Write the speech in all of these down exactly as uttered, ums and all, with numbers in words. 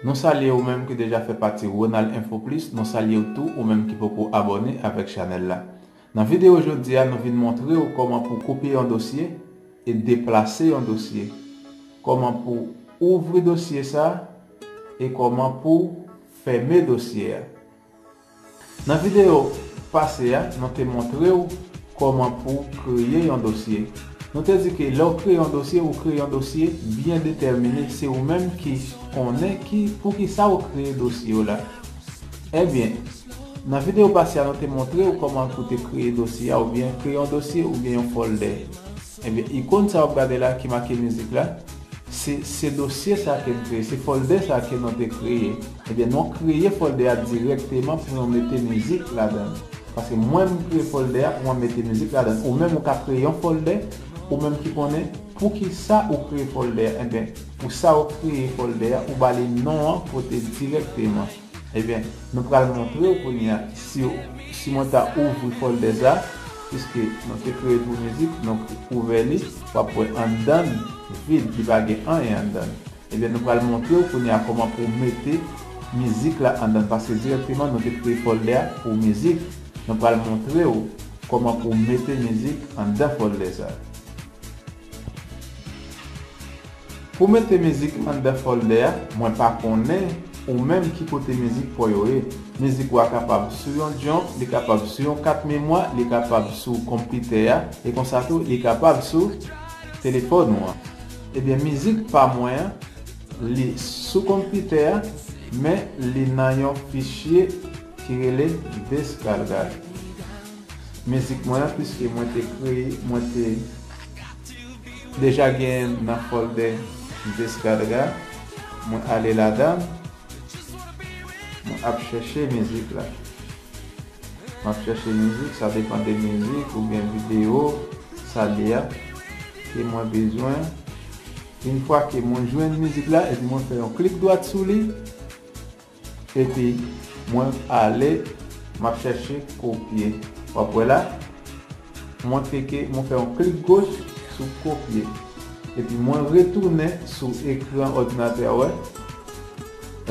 Nou salye ou menm ki deja fè pati Ronald Info Plus, nou salye w tou ou menm ki poko abòne avèk chanèl la. Nan videyo jodi a, nou vin montre w kòman pou kopye yon dosye e deplase yon dosye, kòman pou ouvri dosye sa e kòman pou fèmen dosye a. Nan videyo pase a, nou te montre w kòman pou kreye yon dosye. Nou te di ke lè w kreye yon dosye, ou kreye yon dosye byen detèmine. Se ou menm ki konnen ki, poukisa w kreye dosye w la. Ebyen, nan videyo pase a, nou te montre w kòman pou te kreye dosye a, oubyen kreye yon dosye, oubyen yon fòldè. Ebyen, ikòn sa w ap gade la ki make mizik la, se, se dosye sa ke n kreye, se fòldè sa ke nou te kreye. Ebyen, nou kreye fòldè a dirèkteman pou nou mete mizik ladan l. Paske mwen, m kreye fòldè a pou mwen mete mizik ladan l. Ou menm, ou ka kreye yon fòldè, ou menm ki konnen poukisa ou kreye fòldè a. Ebyen, pou sa ou kreye fòldè a, ou ba li non an kote dirèkteman. Ebyen, nou pral montre w kounye a si, si mwen ta ouvri fòldè sa, piske nou te kreye l pou mizik, nou ouvè li, w ap wè anndan l vid, li pa gen anyen anndan l. Ebyen, nou pral montre w kounye a kòman pou w mete mizik la anndan l, paske dirèkteman nou te kreye fòldè a pou mizik. Nou pral montre w kòman pou w mete mizik anndan fòldè sa. Pou mete mizik anndan fòldè a, mwen pa konnen ou menm ki kote mizik pa w yo ye. Mizik ou a kapab sou yon jump, li kapab sou yon kat memwa, li kapab sou konpitè a, e konsa tou, li kapab sou telefòn ou an. Ebyen, mizik pa mwen an, li sou konpitè a, men li nan yon fichye ki rele descarga. Mizik mwen an, piske mwen te kreye, mwen te deja genyen nan fòldè descarga, mwen ale ladan, mwen ap chèche mizik la. M ap chèche mizik, sa depann de mizik oubyen videyo, sa l ye a, ke mwen bezwen. Yon fwa ke mwen jwenn mizik la, epi mwen fè yon klik dwat sou li, epi mwen ale, m ap chèche kopye. W ap wè la, mwen klike, mwen fè yon klik goch sou kopye. Epi mwen retounen sou ekran òdinatè a, wè.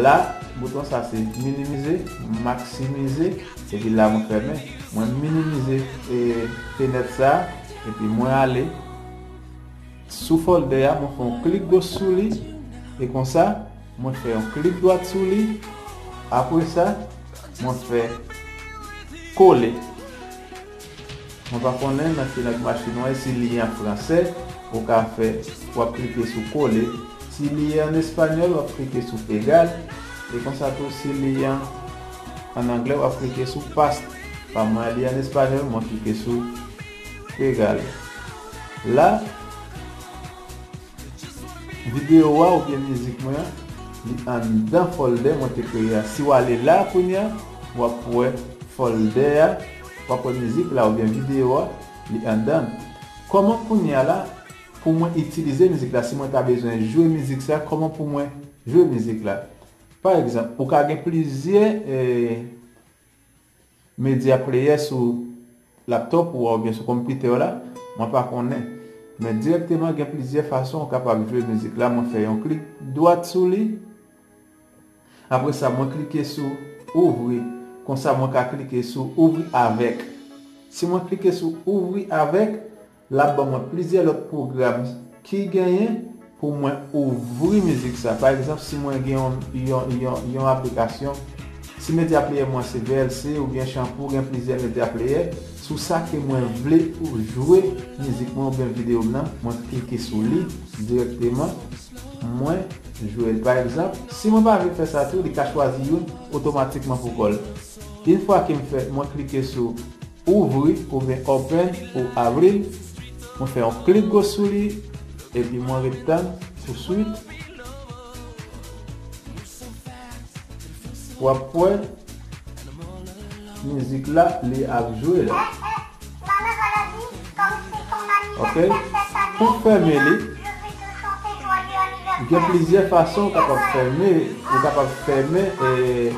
La, bouton sa se minimize, maksimize, epi la mwen fèmen. Mwen minimize, e, fenèt sa, epi mwen ale sou fòldè a, mwen fè yon klik goch sou li, e konsa, mwen fè yon klik dwat sou li. Apre sa, mwen fè kole. Mwen pa konnen nan ki lang machin ou an, si li an fransè, ou ka fè, w ap klike sou kole. Si li an espanyòl, w ap klike sou pegal. E konsa tou, si li an, an anglè, w ap klike sou paste. Pa mwen, li an espanyòl, mwen klike sou pegal. La, videyo a oubyen mizik mwen an, li anndan fòldè mwen te kreye a. Si w ale la kounye a, w ap wè fòldè a, w ap wè mizik la oubyen videyo a, li anndan l. Kòman kounye a la, pou mwen itilize mizik la, si mwen ta bezwen jwe mizik sa, kòman pou mwen jwe mizik la? Pa egzanp, ou ka gen plizyè, eh, media player sou laptop ou a oubyen sou konpitè w la, mwen pa konnen. Men dirèkteman, gen plizyè fason ou kapab jwe mizik la. Mwen fè yon klik dwat sou li. Apre sa, mwen klike sou ouvri. Konsa, mwen ka klike sou ouvri avèk. Si mwen klike sou ouvri avèk, l ap ban mwen plizyè lòt pwogram ki genyen pou mwen ouvri mizik sa. Pa egzanp, si mwen gen yon, yon, yon, yon aplikasyon, si media player mwen se V L C oubyen Shampoo, gen plizyè media player, sou sa ke mwen vle pou jwe mizik mwen oubyen videyo m nan, mwen klike sou li dirèkteman, mwen jwe l. Pa egzanp, si mwen pa vle fè sa tou, li ka chwazi youn otomatikman pou kò l. Yon fwa ke m fè, mwen klike sou ouvri oubyen open pou avril. Mwen fè yon klik goch sou li, epi mwen ret tann pou swit. W ap wè mizik la, li ap jwe la. Ok? Pou fèmen li, gen plizyè fason ou kapab fèmen, ou kapab fèmen, eh,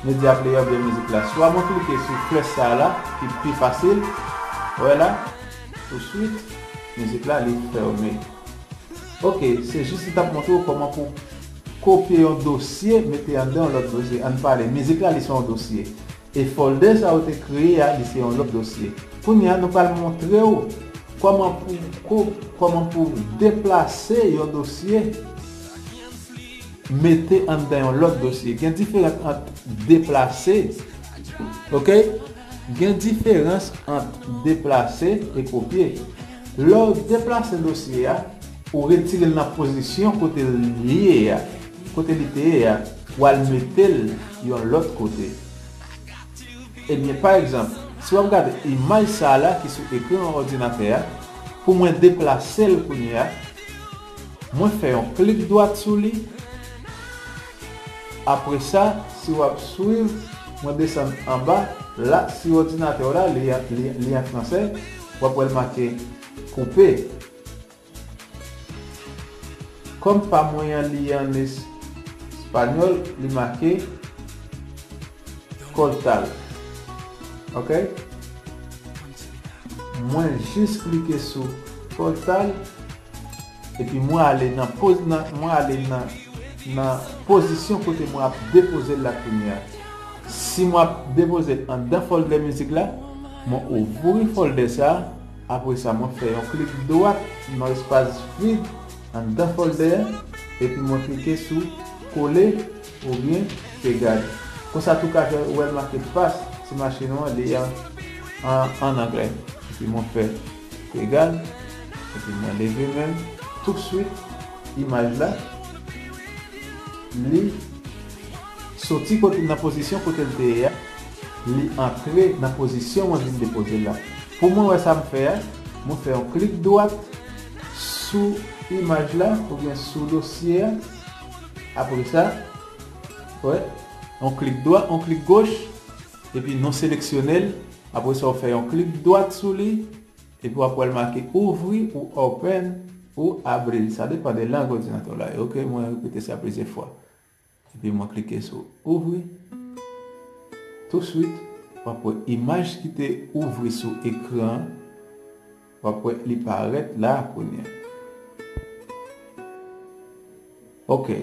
media player oubyen mizik la. Swa mwen klike sou flèch sa a la, ki pi fasil. Wè la, touswit, mizik la, li fèmen. Ok, se jis li t ap montre w kòman pou kopye yon dosye, mete anndan yon lòt dosye. Ann pale, mizik la, li se yon dosye. E folder sa ou te kreye a, li se yon lòt dosye. Kounye a, nou pral montre w kòman pou, ko-, kòman pou deplase yon dosye, mete anndan yon lòt dosye. Gen diferans ant deplase, ok? Gen diferans ant deplase e kopye. Lè w deplase dosye a, ou retire l nan pozisyon kote l ye a, kote li te ye a, w al mete l yon lòt kote. Ebyen, pa egzanp, si w ap gade imaj sa a la ki sou ekran òdinatè a, pou mwen deplase l kounye a, mwen fè yon klik dwat sou li. Apre sa, si w ap swiv, mwen desann anba, la, si òdinatè w la, li, li, li an fransè, w ap wè l make koupe. Kòm pa mwen an li an es-, espanyòl, li make cortar. Ok? Mwen jis klike sou cortar, epi mwen ale nan poz-, nan, mwen ale nan, nan pozisyon kote mwen ap depoze l la kounye a. Si mwen ap depoze l anndan folder mizik la, mwen ouvri folder sa a, apre sa, mwen fè yon klik dwat nan espas vid anndan folder, epi mwen klike sou kole oubyen pegar. Konsa tou ka fè, ou wè l make pas, se machin ou an, li an, an, an anglè. Epi mwen fè pegar, epi mwen leve men m. Touswit, imaj la, li soti kote, nan pozisyon kote l te ye a, li antre nan pozisyon mwen vin depoze l la. Pou mwen wè sa m fè a, mwen fè yon klik dwat sou imaj la oubyen sou dosye a. Apre sa, wè, yon klik dwat, yon klik goch, epi nou seleksyone l. Apre sa, w fè yon klik dwat sou li, epi w ap wè l make ouvri ou open ou abrir. Sa depann de lang òdinatè w la ye. Ok, mwen repete sa plizyè fwa. Epi mwen klike sou ouvri. Touswit, w ap wè imaj ki te ouvri sou ekran an. W ap wè li parèt la kounye a. Ok.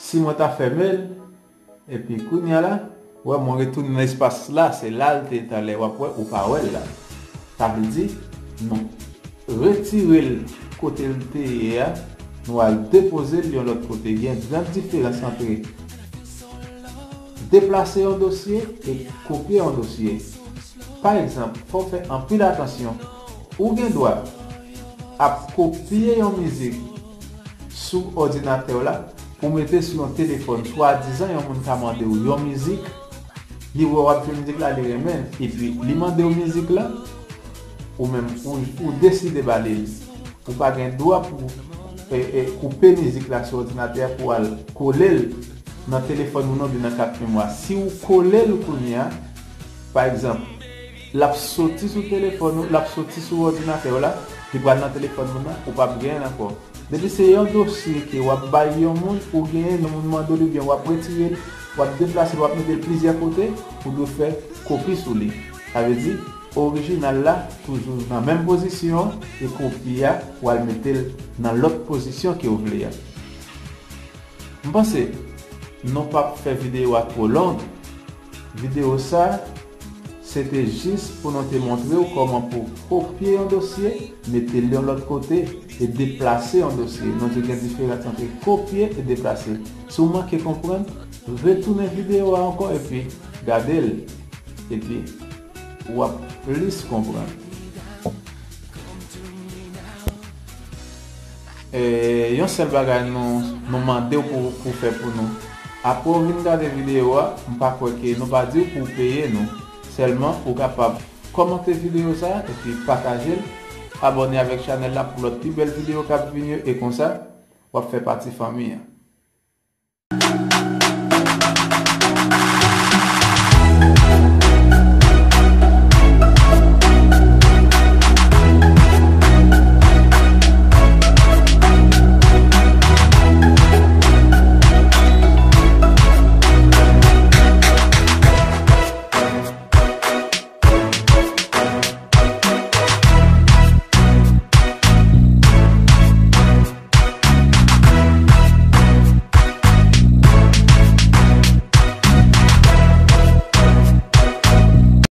Si mwen ta fèmen l, epi kounye a la, w wè mwen retounen nan espas la, se la l te talè, w ap wè ou pa wè l la. Sa vle di, nou retire l kote l te ye a, nou al depoze l yon lòt kote. Gen gran diferans ant deplase yon dosye e kopye yon dosye. Pa egzanp, fò w fè anpil atansyon. Ou gen dwa ap kopye yon mizik sou òdinatè w la pou mete sou yon telefòn. Swadizan, yon moun ka mande w yon mizik, li wè w ap jwe mizik la, li renmen, epi li mande w mizik la, ou menm, ou, ou deside ba li l. Ou pa gen dwa pou, e, e, koupe mizik la sou òdinatè a pou al kole l nan telefòn moun nan oubyen nan kat memwa. Si w kole l kounye a, pa egzanp, l ap soti sou telefòn ou, l ap soti sou òdinatè w la, li pral nan telefòn moun nan, ou p ap genyen l ankò. Depi se yon dosye ke w ap bay yon moun, ou genyen yon moun mande w li, oubyen w ap retire l, w ap deplase l, w ap mete l plizyè kote, ou dwe fè kopi sou li. Sa vle di, orijinal la toujou nan menm pozisyon an, e kopi a, w al mete l nan lòt pozisyon ke w vle a. M panse nou p ap fè videyo a twò long. Videyo sa, se te jis pou nou te montre w kòman pou kopye yon dosye, mete l yon lòt kote, e deplase yon dosye. Nou di gen diferans ant kopye e deplase. Si w manke konprann, retounen videyo a ankò epi gade l. Epi, w ap plis konprann. E, yon sèl bagay nou, nou mande w pou, pou fè pou nou. Apre w vin gade videyo a, m pa kwè ke nou pa di w pou w peye nou. Sèlman, ou kapab kòmante videyo sa a epi pataje l, abòne avèk chanèl la pou lòt pi bèl videyo k ap vini yo, e konsa, w ap fè pati fanmi an.